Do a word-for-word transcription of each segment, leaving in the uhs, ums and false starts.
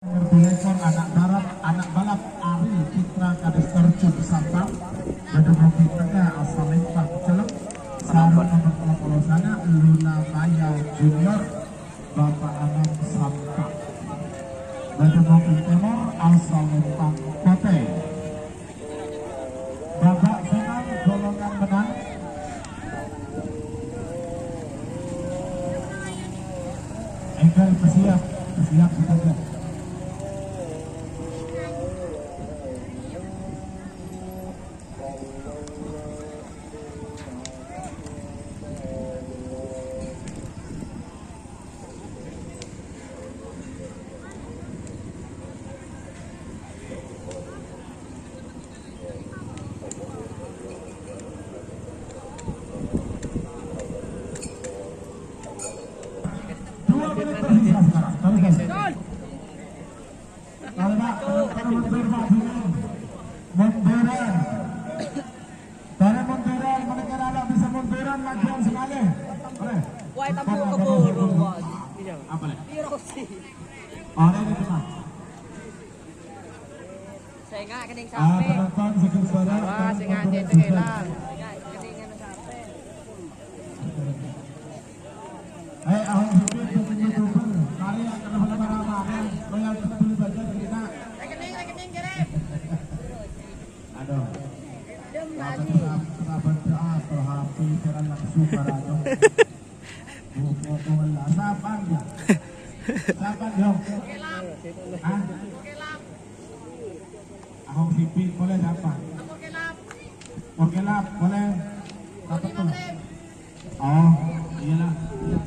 Nomor dulekor ana' barat, ana' balap Ari Putra Kadestor Jun Sampang. Bâdâ mobil tengah asal Lempang Celem. Sareng nomor tello puluh sanga Luna Maya Junior, Bapa' Anam Sampang. Bâdâ mobil temor asal Lempang Kote. Bapa' Senang golongan menang. Enggal pesiap, pesiap, pesiap. Dua menit tersisa sekarang. Terus, guys. Kalau Pak, kalau mundur, Pak, dulu. Munduran. Tara munduran, menengah ala bisa munduran, majuan sekali. Boleh. Wah, tabu keburu, wah. Apa lagi? Iya, Rosi. Orang itu, Pak. Sènga' kènèng Ah, sapè. Penonton sè ghâmpara, Awas, sènga' penonton cècèng sè èlang. Sènga' kènèng anu sapè. Eh, ahong sipit, bikin YouTuber. Mari, ya, kenapa nama-nama? Ada yang loyal, beli baju, beli nak. Rekening, rekening, kirim. Aduh. Dem Wah, lagi. Sahabat, sahabat, ah, kalau H P, jangan langsung, para dong. Sapa dia? Sapa dia? Hah? Ahong Sipi, boleh sapa? Orgelap, boleh? Sapa tuh? Oh, iyalah. Iya.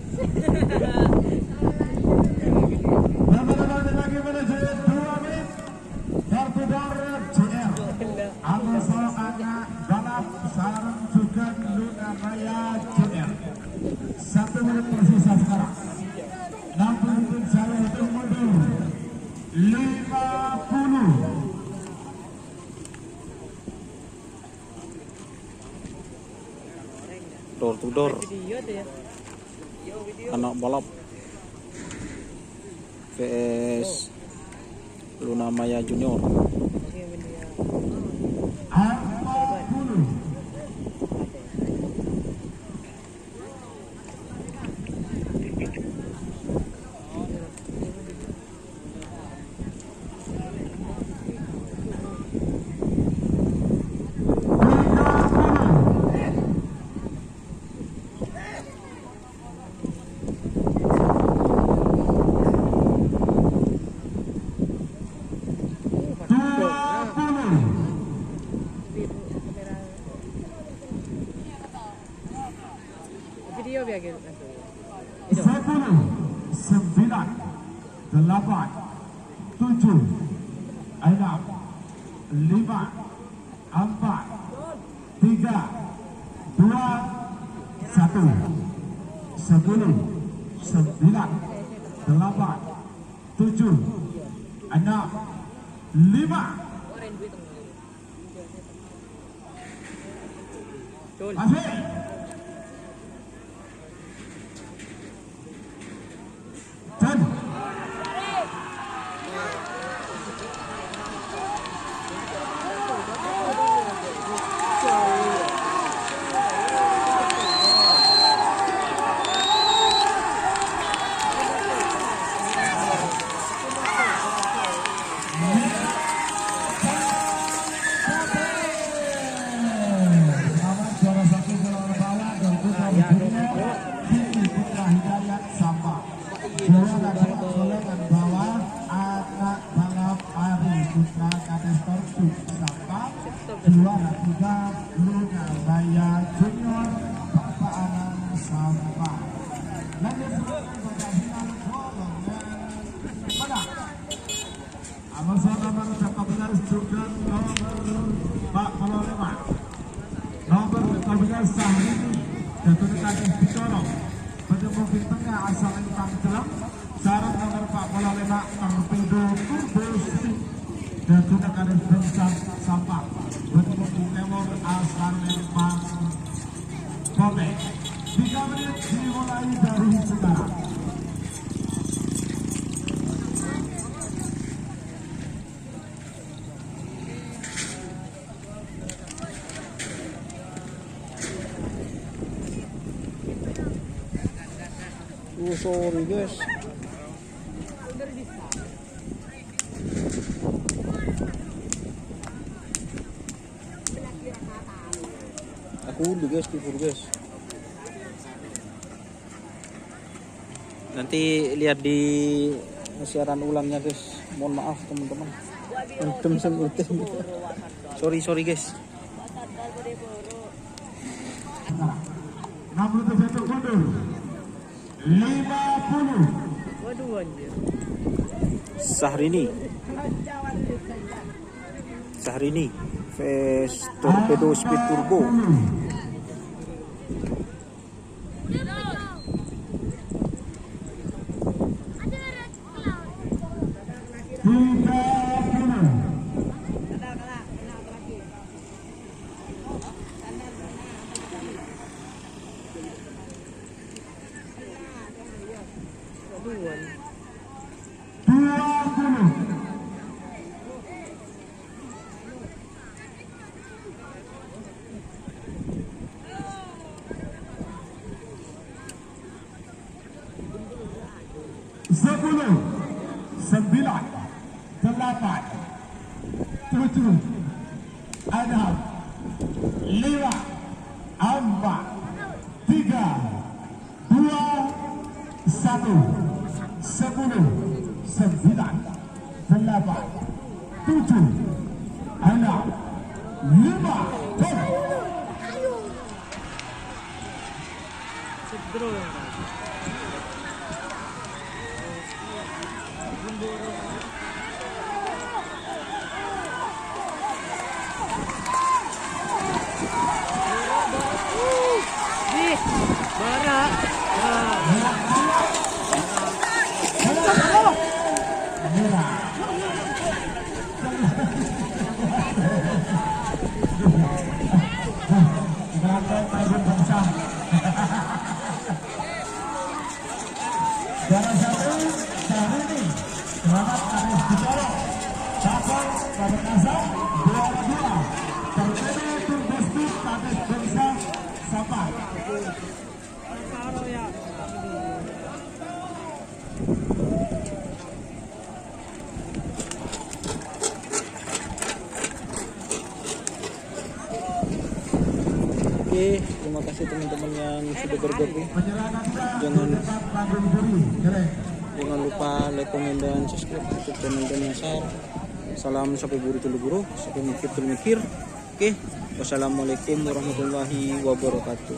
Bapak-bapak, lagi pada saya dua menit. Terpudar C R. Amoso ana' balap sareng jhughân Luna Maya C R. Satu menit tersisa sekarang. Nampak itu saya hitung mundur. Lima puluh. Door to door. Ana' balap V S Luna Maya Junior. Video biar gitu. Sepuluh, sembilan, delapan, tujuh, enam, lima, empat, tiga, dua, satu. Sepuluh, sembilan, delapan, tujuh, enam, lima. Masih. Selamat juara satu, juara kepala, dan putra berikutnya, Dini Putra Hidayat Sampang. Juara dua golongan bawah, ana' balap Ari Putra Kadestor Jun Sampang. Juara tiga, Luna Maya Junior, Bapa' Anam Sampang. Lanjut, silakan, babak final golongan menang. Amoso nomor empat belas jhughân nomor empat puluh lima. Nomor empat belas Sahrini, jatuh tangkis Bicoro. Bâdâ mobil tengah asal Lempang Celem. Sareng nomor empat puluh lima Torpedo Turbo Speed. Jatuh tangkis Bensam Sampang. Bâdâ mobil temor asal Lempang Kote. Tiga menit dimulai dari sekarang. Sorry, guys. Aku dulu, guys, tidur, guys. Nanti lihat di siaran ulangnya, guys. Mohon maaf, teman-teman. Mendem sing rutin. Sorry, sorry, guys. Enam puluh tujuh untuk mundur. Lima puluh. Waduh, anjir. Syahrini. Syahrini. Face Torpedo Speed Turbo. Tiga puluh. Dua puluh. Sepuluh, sembilan, delapan, tujuh, enam, lima, empat, tiga, dua, satu, sepuluh, sembilan, delapan, tujuh, enam, lima, gol. Ih, bara. Juara satu, Syahrini. Selamat, Aris Bicara. Bakal Pamekasan. Juara dua, Torpedo Turbo Speed, Kadis Bangsa, Sampang. Oke, terima kasih teman-teman yang sudah bergabung. Jangan, jangan lupa like, komen, dan subscribe YouTube channel Daniel Sar. Salam sapoburu'en, sapoburu'en, sapoburu'en. Oke, wassalamualaikum warahmatullahi wabarakatuh.